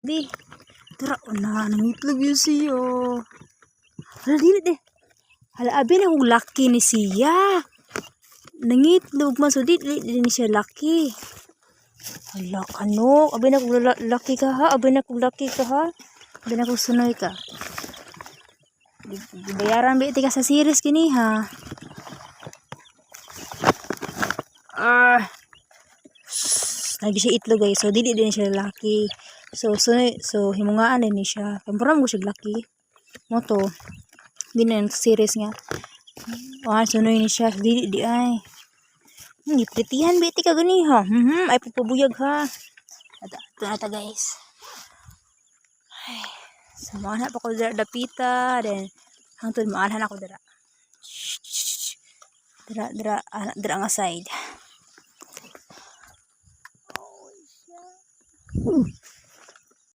Di. Tara na, nangitlog yun siya. Hala, dili di. Hala, abi na kung laki ni siya. Nangitlog man, so di ni siya laki. Hala, kano. Abi na kung laki ka ha. Abi na kung laki ka ha. Abi na kung sunoy ka. Bayaran ba ka sa series kini ha? Ah. Lagi siya itlog, guys. So dili din siya laki. So sunoy, so himungaan din ni siya. Kaya mo siya laki. Mo to. Di na yung series nga. Ah, sunoy ni siya. Dili di ay. Pritihan ba ka gani ha? Ay pagpabuyag ha. Ata, ito na ta, guys. Ay, so maana pa ko dira dapita, then hangtod maanhan ako dira. Dira dira ana dira nga side. Oh, siya.